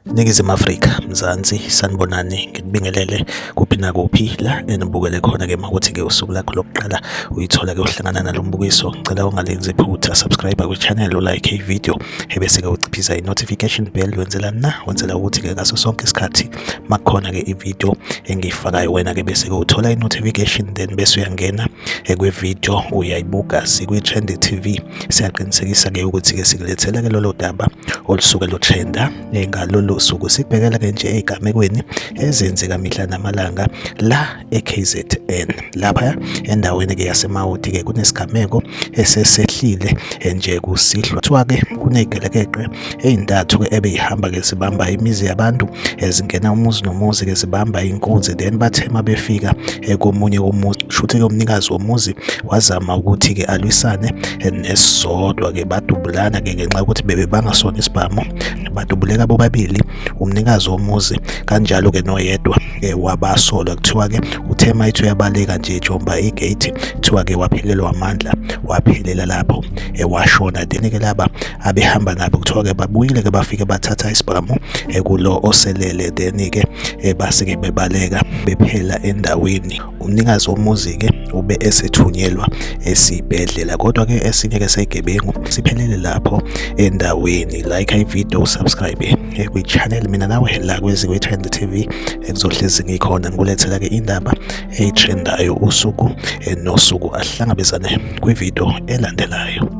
Ningizimu Afrika, Mzansi, sanibonani, ngikubingelele kuphi nakuphi la enibukele khona-ke makuthi-ke usuku lakho lokuqala uyithola-ke uhlangana nalo mbukiso. Ngicela ungalenzi iphutha, subscribe kwi-channel, ulike i-video, ebese-ke uciphisa i-notification bell. Wenzelani na? Wenzela ukuthi-ke ngaso sonke isikhathi makukhona-ke i-video engiyifakayo wena-ke bese-ke uthola i-notification, then bese uyangena kwi-video uyayibuka. Sikwi-Trend TV, siyaqinisekisa-ke ukuthi-ke sikulethela-ke lolo daba olusuke lutrenda ngalolu suku. Sibhekela-ke nje ey'gamekweni ezenzeka mihla namalanga la e-KZN. Lapha endaweni-ke yaseMawoti-ke kunesigameko esesehlile nje kusihlwa. Kuthiwa-ke kuney'gelekeqe ey'ntathu-ke ebeyihamba-ke zibamba imizi yabantu, zingena umuzi nomuzi-ke zibamba inkunzi, then bathe uma befika komunye umuzi, shuthi-ke umnikazi womuzi wazama ukuthi-ke alwisane nesisodwa-ke, badubulana-ke ngenxa yokuthi bebebanga sona isibhamu, badubuleka bobabili, umnikazi womuzi kanjalo-ke noyedwa wabasolwa. Kuthiwa-ke uthe uma ethi uyabaleka nje ejomba igate, kuthiwa-ke waphelelwa amandla, waphelela lapho washona. Then-ke laba abehamba nabo kuthiwa-ke babuyile-ke bafike bathatha isibhamu kulo oselele, then-ke base-ke bebaleka bephela endaweni. Umnikazi womuzi-ke ube esethunyelwa esibhedlela, kodwa-ke esinye-ke segebengu siphelele lapho endaweni. Like i-video, subscribe kwi-channel, mina nawe la kwezikwi-Trend TV engizohlezi ngikhona ngikulethela-ke indaba eyitrendayo usuku nosuku. Ahlangabezane kwividiyo elandelayo.